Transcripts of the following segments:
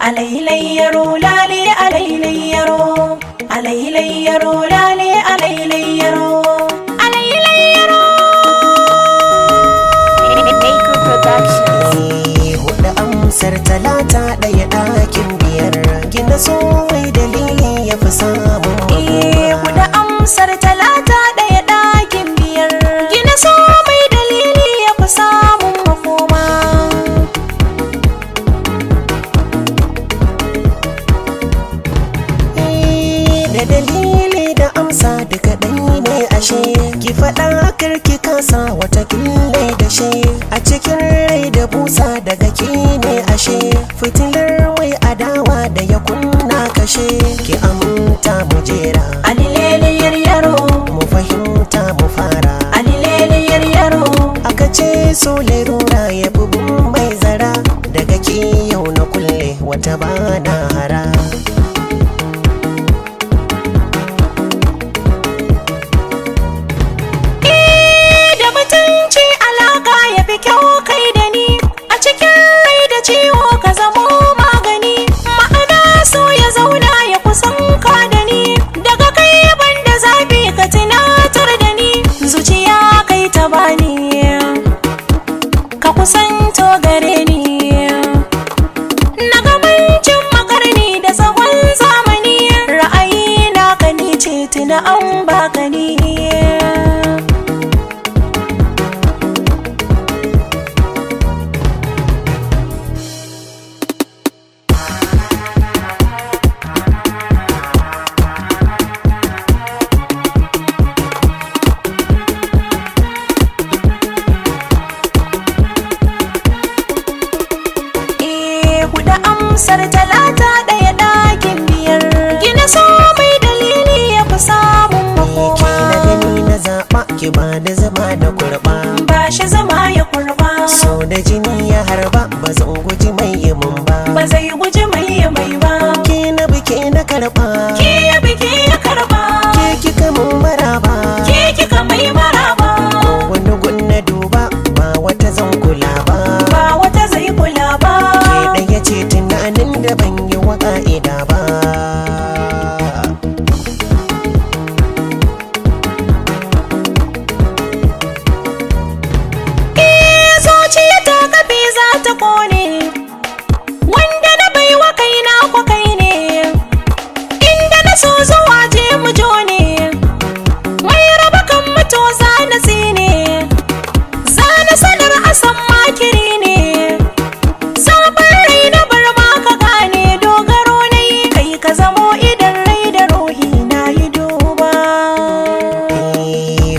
Alailayyaro lale alailayyaro, alailayyaro lale alailayyaro, alailayyaro. Maker Productions. Hudu amsar talata, ɗaya ɗakin biyar, gina so mai dalili ya fi samun Eh, makoma. Hudu amsar talata, ɗaya ɗakin biyar, gina so mai dalili ya fi samun makoma. Da dalili da amsa duka ɗai ne ashe, ki faɗa kar ki kasa, wata kille da shi a cikin rai da busa daga ki ne ashe, fitilar mai adawa da ya kunna kashe, ki aminta mu jera. Alileliyar yaro. Mu fahimta mu fara. Alileliyar yaro. Aka ce so larura ya bugun mai zara, daga ki yau na kulle wata bana hara. Da mutunci alaka ya fi kyau kai da ni, a cikin rai da ciwo ka zamo magani, ma'ana so ya zauna ya kusan ka da ni, daga kai banda zafi ka tunatar da ni, zuciya kai ta bani, ka kusanto gare ni, na gamancin makarni da tsawon zamani, ra'ayi na ka ni ce tuna an baka ni. Eh, huɗu amsar talata, ɗaya ɗakin biyar, gina so mai dalili ya fi samun Ke na makoma. gani na zaɓa, ki ba da zama da kurɓa. Ba shi zama ya kurba. So da jini ya harba, ba zan guji mai yi mun ba. Ba zai guji mai ya mai ba. Ke na bike na karɓa. Ke ya biki ya karba. Ke kika mun maraba. Ke kika mai maraba. Ko wani gun na duba, ba wata zan kula ba. Ba wata zai kula ba. Ke ɗaya ce tunanin da ban yi wa ƙa'ida ba. Eh, zuciya ta kafe za ta kone, wanda na baiwa kaina ko kai ne, inda na so zuwa je mu jone, mai raba kan mutu za na tsine, za na sanar a san makiri ne, sabon rai na bar ma ka gane, dogaro na yi kai ka zamo idan rai da ruhi na yi duba.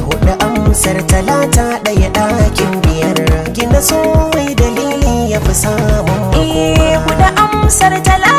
Hudu amsar talata, ɗaya ɗakin biyar, gina so mai dalili ya fi samun Eh, makoma. Hudu amsar talata.